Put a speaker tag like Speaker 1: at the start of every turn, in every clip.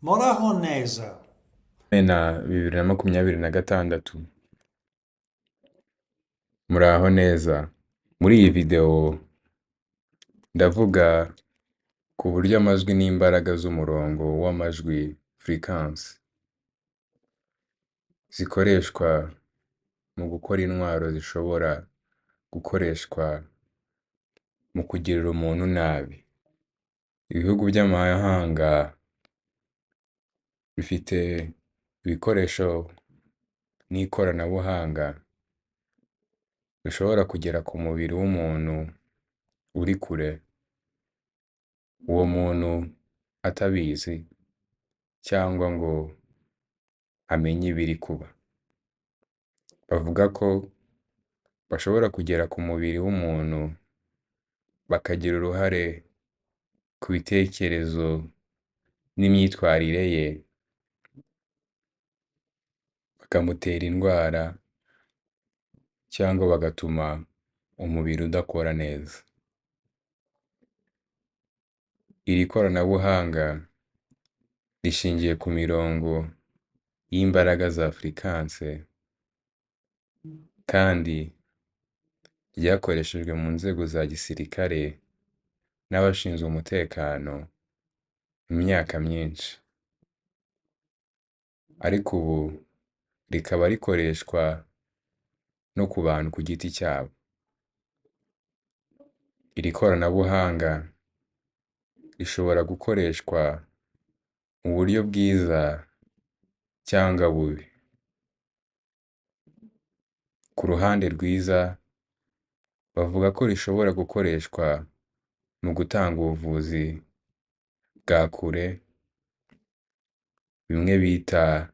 Speaker 1: Muraho neza.
Speaker 2: Kamena 2026. Muraho neza. Muri iyi videwo ndavuga ku buryo amajwi n'imbaraga z'umurongo w'amajwi fréquence zikoreshwa mu gukora intwaro zishobora gukoreshwa mu kugirira umuntu nabi. Ibihugu by'amahanga bifite ibikoresho n'ikoranabuhanga bishobora kugera ku mubiri w'umuntu uri kure, uwo muntu atabizi cyangwa ngo amenye ibiri kuba. Bavuga ko bashobora kugera ku mubiri w'umuntu bakagira uruhare ku bitekerezo n'imyitwarire ye, bakamutera indwara cyangwa bagatuma umubiri udakora neza. Iri koranabuhanga rishingiye ku mirongo y'imbaraga za fréquence kandi ryakoreshejwe mu nzego za gisirikare n'abashinzwe umutekano mu myaka myinshi. Ariko ubu rikaba rikoreshwa no ku bantu ku giti cyabo. Iri koranabuhanga rishobora gukoreshwa mu buryo bwiza cyangwa bubi. Ku ruhande rwiza, bavuga ko rishobora gukoreshwa mu gutanga ubuvuzi bwa kure, bimwe bita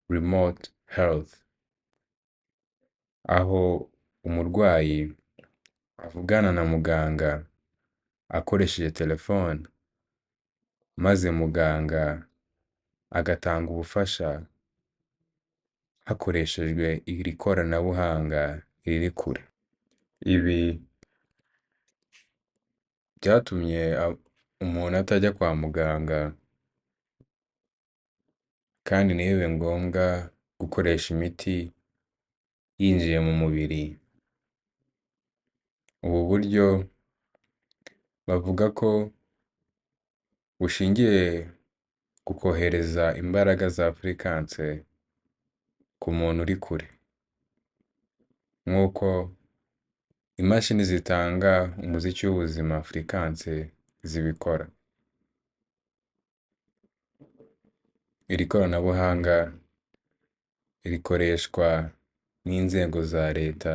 Speaker 2: remote health, aho umurwayi avugana na muganga akoresheje telefone, maze muganga agatanga ubufasha hakoreshejwe iri koranabuhanga riri kure. Ibi byatumye umuntu atajya kwa muganga kandi ntibibe ngombwa gukoresha imiti yinjiye mu mubiri. Ubu buryo bavuga ko bushingiye ku kohereza imbaraga za fréquence ku muntu uri kure. Nk'uko imashini zitanga umuziki w'ubuzima fréquence zibikora. Iri koranabuhanga rikoreshwa n'inzego za Leta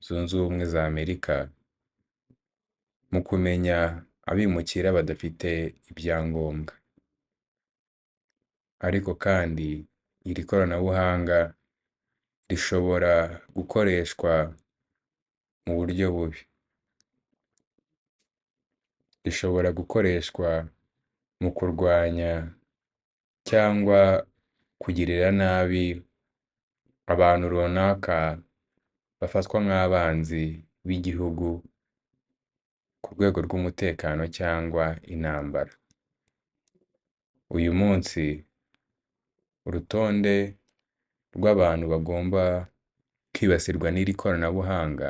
Speaker 2: Zunze Ubumwe za Amerika mu kumenya abimukira badafite ibyangombwa. Ariko kandi iri koranabuhanga rishobora gukoreshwa mu buryo bubi. Rishobora gukoreshwa mu kurwanya cyangwa kugirira nabi abantu runaka bafatwa nk'abanzi b'igihugu ku rwego rw'umutekano cyangwa intambara. Uyu munsi urutonde rw'abantu bagomba kwibasirwa n'iri koranabuhanga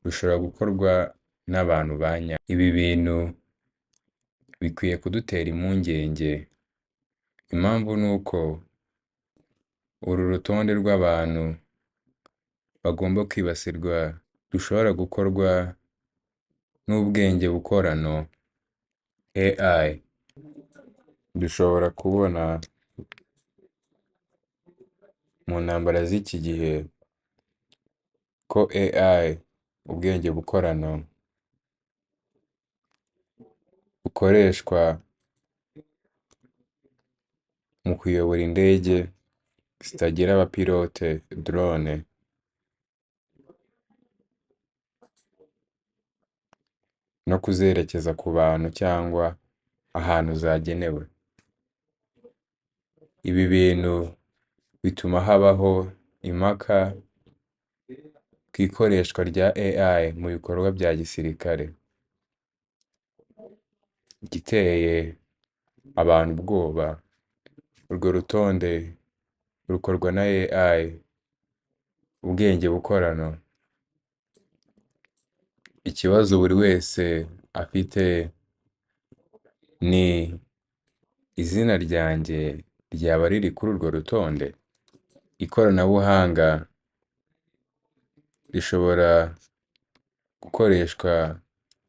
Speaker 2: rushobora gukorwa n'abantu ba nyabo. Ibi bintu bikwiye kudutera impungenge, impamvu ni uko uru rutonde rw'abantu bagomba kwibasirwa rushobora gukorwa n'ubwenge bukorano AI. Dushobora kubona mu ntambara z'iki gihe ko AI, ubwenge bukorano, bukoreshwa mu kuyobora indege zitagira abapilote drone. No kuzerekeza ku bantu cyangwa ahantu zagenewe. Ibi bintu bituma habaho impaka ku ikoreshwa rya AI mu bikorwa bya gisirikare. Igiteye abantu ubwoba, urwo rutonde rukorwa na AI, ubwenge bukorano. Ikibazo buri wese afite ni izina ryanjye ryaba riri kuri urwo rutonde? Ikoranabuhanga rishobora gukoreshwa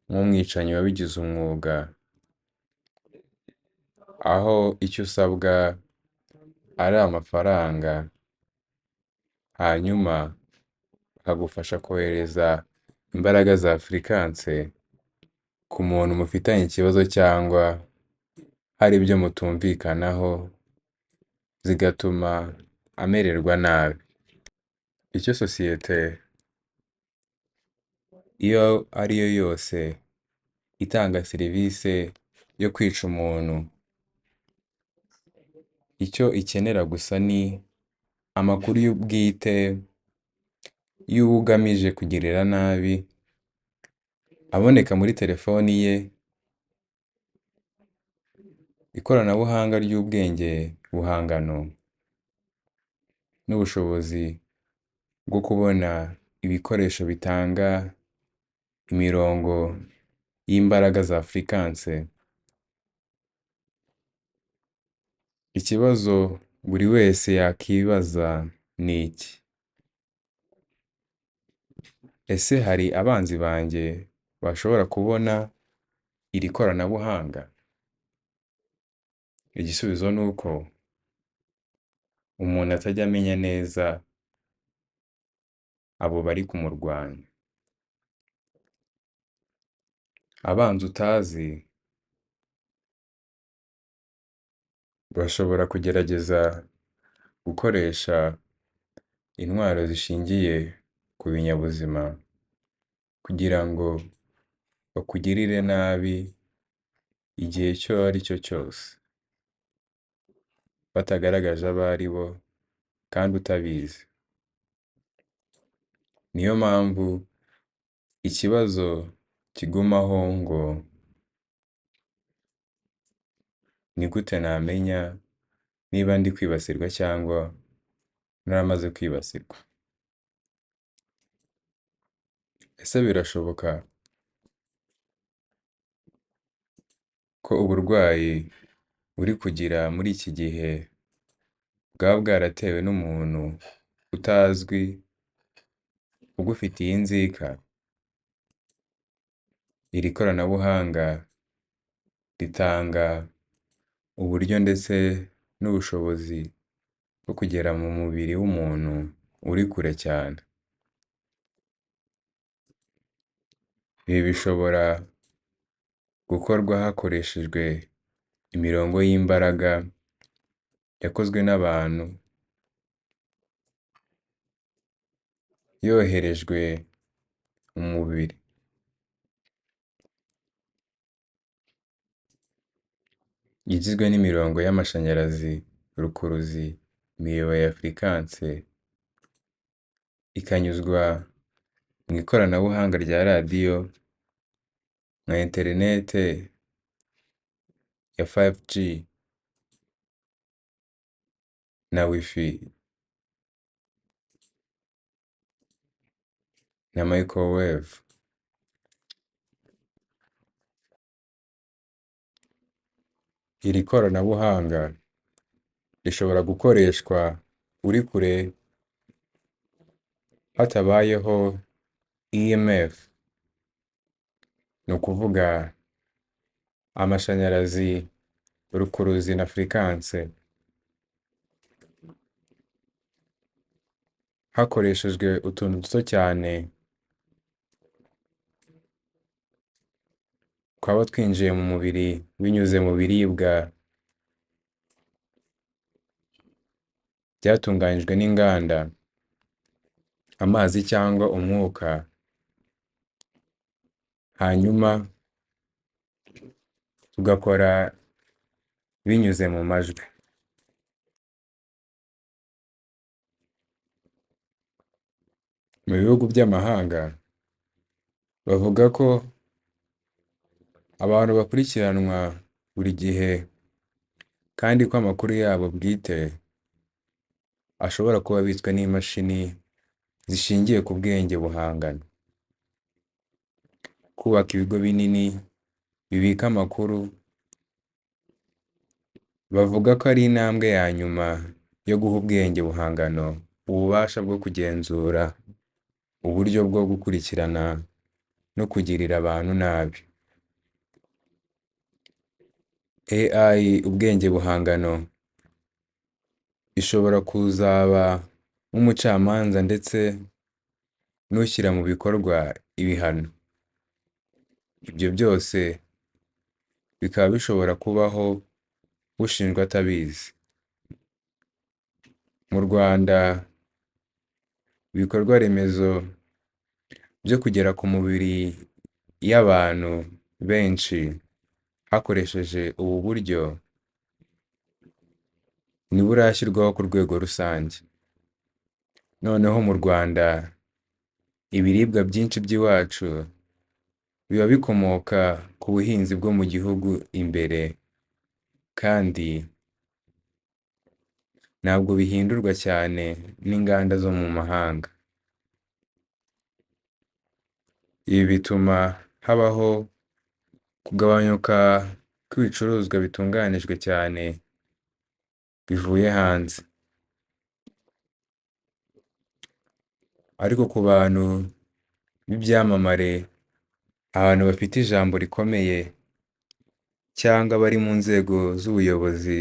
Speaker 2: nk'umwicanyi wabigize umwuga, aho icyo usabwa ari amafaranga, hanyuma akagufasha kohereza imbaraga za firikanse ku muntu mufitanye ikibazo cyangwa hari ibyo mutumvikanaho, zigatuma amererwa nabi. Icyo sosiyete iyo ari yo yose itanga serivisi yo kwica umuntu, icyo ikenera gusa ni amakuru y'ubwite y'uwo ugamije kugirira nabi, aboneka muri telefoni ye, ikoranabuhanga ry'ubwenge buhangano n'ubushobozi bwo kubona ibikoresho bitanga imirongo y'imbaraga za firikanse. Ikibazo buri wese yakibaza ni iki: ese hari abanzi banjye bashobora kubona iri koranabuhanga? Igisubizo ni uko umuntu atajya amenya neza abo bari kumurwanya. Abanzi utazi bashobora kugerageza gukoresha intwaro zishingiye ku binyabuzima kugira ngo bakugirire nabi igihe icyo ari cyo cyose, batagaragaje abo ari bo kandi utabizi. Niyo mpamvu ikibazo kigumaho ngo ni gute namenya niba ndi kwibasirwa cyangwa naramaze kwibasirwa? Ese birashoboka ko uburwayi uri kugira muri iki gihe bwaba bwaratewe n'umuntu utazwi ugufitiye inzika? Iri koranabuhanga ritanga uburyo ndetse n'ubushobozi bwo kugera mu mubiri w'umuntu uri kure cyane. Ibi bishobora gukorwa hakoreshejwe imirongo y'imbaraga yakozwe n'abantu, yoherejwe mu mubiri. Igizwe n'imirongo y'amashanyarazi, rukuruzi, imiyoboro ya firikanse, ikanyuzwa mu ikoranabuhanga rya radiyo na interinete ya 5G na wifi na microwave. Iri koranabuhanga rishobora gukoreshwa uri kure hatabayeho EMF, ni ukuvuga amashanyarazi, rukuruzi na firikanse, hakoreshejwe utuntu duto cyane twaba twinjiye mu mubiri binyuze mu biribwa byatunganyijwe n'inganda, amazi cyangwa umwuka, hanyuma tugakora binyuze mu majwi. Mu bihugu by'amahanga bavuga ko abantu bakurikiranwa buri gihe kandi ko amakuru yabo bwite ashobora kuba abitswe n'imashini zishingiye ku bwenge buhangano. Kubaka ibigo binini bibika amakuru, bavuga ko ari intambwe ya nyuma yo guha ubwenge buhangano ububasha bwo kugenzura uburyo bwo gukurikirana no kugirira abantu nabi. AI, ubwenge buhangano, ishobora kuzaba nk'umucamanza ndetse n'ushyira mu bikorwa ibihano. Ibyo byose bikaba bishobora kubaho ushinjwa atabizi. Mu Rwanda, ibikorwa remezo byo kugera ku mubiri y'abantu benshi hakoresheje ubu buryo ntiburashyirwaho ku rwego rusange. Noneho mu Rwanda, ibiribwa byinshi by'iwacu biba bikomoka ku buhinzi bwo mu gihugu imbere, kandi ntabwo bihindurwa cyane n'inganda zo mu mahanga. Ibi bituma habaho kugabanyuka kw'ibicuruzwa bitunganijwe cyane bivuye hanze. Ariko ku bantu b'ibyamamare, abantu bafite ijambo rikomeye cyangwa bari mu nzego z'ubuyobozi,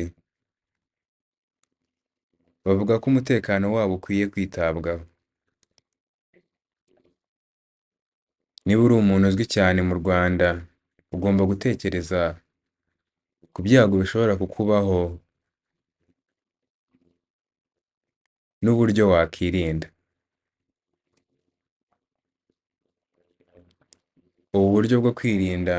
Speaker 2: bavuga ko umutekano wabo ukwiye kwitabwaho. Niba uri umuntu uzwi cyane mu Rwanda, ugomba gutekereza ku byago bishobora kukubaho n'uburyo wakirinda. Ubu buryo bwo kwirinda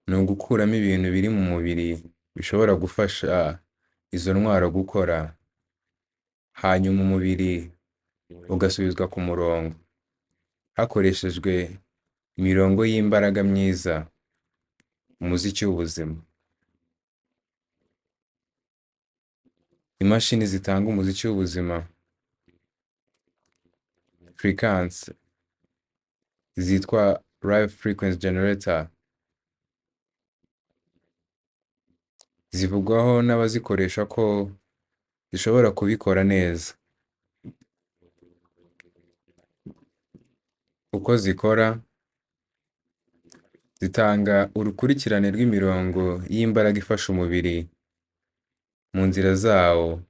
Speaker 2: ni ugukuramo ibintu biri mu mubiri bishobora gufasha izo ntwaro gukora, hanyuma umubiri ugasubizwa ku murongo hakoreshejwe imirongo y'imbaraga myiza, umuziki w'ubuzima. Imashini zitanga umuziki w'ubuzima, frequency, zitwa Life Frequency Generator, zivugwaho n'abazikoresha ko zishobora kubikora neza. Uko zikora, zitanga urukurikirane rw'imirongo y'imbaraga ifasha umubiri mu nzira zawo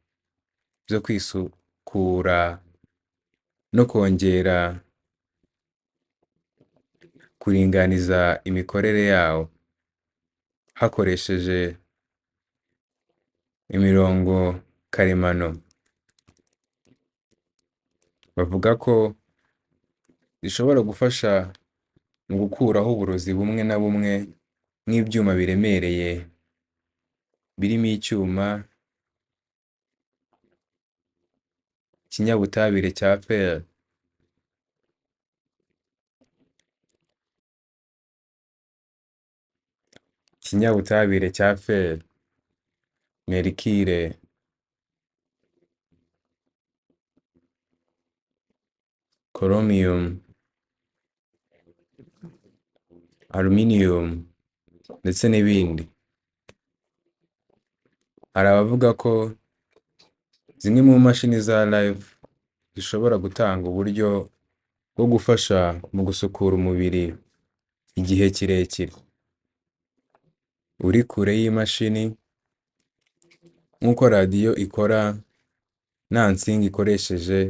Speaker 2: zo kwisukura no kongera kuringaniza imikorere yawo hakoresheje imirongo karemano. Bavuga ko zishobora gufasha mu gukuraho uburozi bumwe na bumwe nk'ibyuma biremereye birimo icyuma, ikinyabutabire cya fer, ikinyabutabire cya fer, mercure, chromium, aluminium ndetse n'ibindi. Hari abavuga ko zimwe mu mashini za Life zishobora gutanga uburyo bwo gufasha mu gusukura umubiri igihe kirekire. Uri kure y'imashini nk'uko radiyo ikora nta nsinga ikoresheje,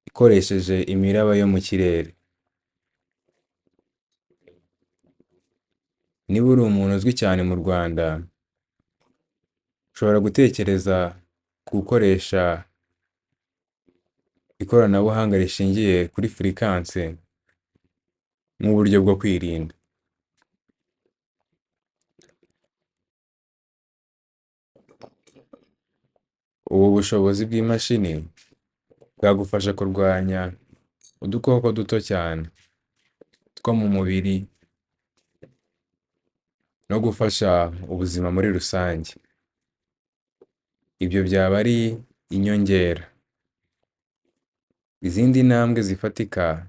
Speaker 2: ikoresheje imiraba yo mu kirere. Niba uri umuntu uzwi cyane mu Rwanda, ushobora gutekereza ku gukoresha ikoranabuhanga rishingiye kuri firikanse nk'uburyo bwo kwirinda. Ubu bushobozi bw'imashini bwagufasha kurwanya udukoko duto cyane two mu mubiri. no gufasha ubuzima muri rusange. Ibyo byaba ari inyongera. Izindi ntambwe zifatika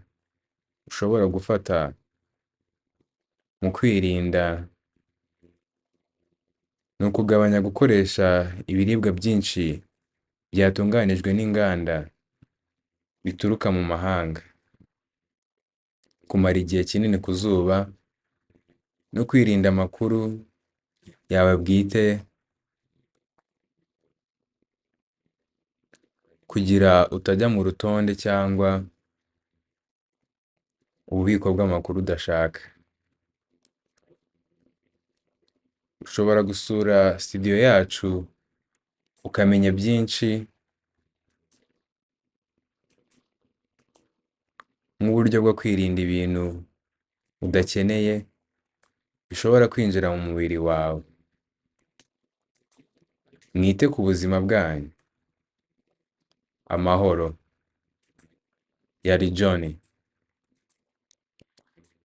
Speaker 2: ushobora gufata mu kwirinda ni ukugabanya gukoresha ibiribwa byinshi byatunganijwe n'inganda bituruka mu mahanga, kumara igihe kinini ku zuba no kwirinda amakuru yawe bwite kugira utajya mu rutonde cyangwa ububiko bw'amakuru udashaka. Ushobora gusura studio yacu ukamenya byinshi nk'uburyo bwo kwirinda ibintu udakeneye bishobora kwinjira mu mubiri wawe. Mwite ku buzima bwanyu. Amahoro. Yari John.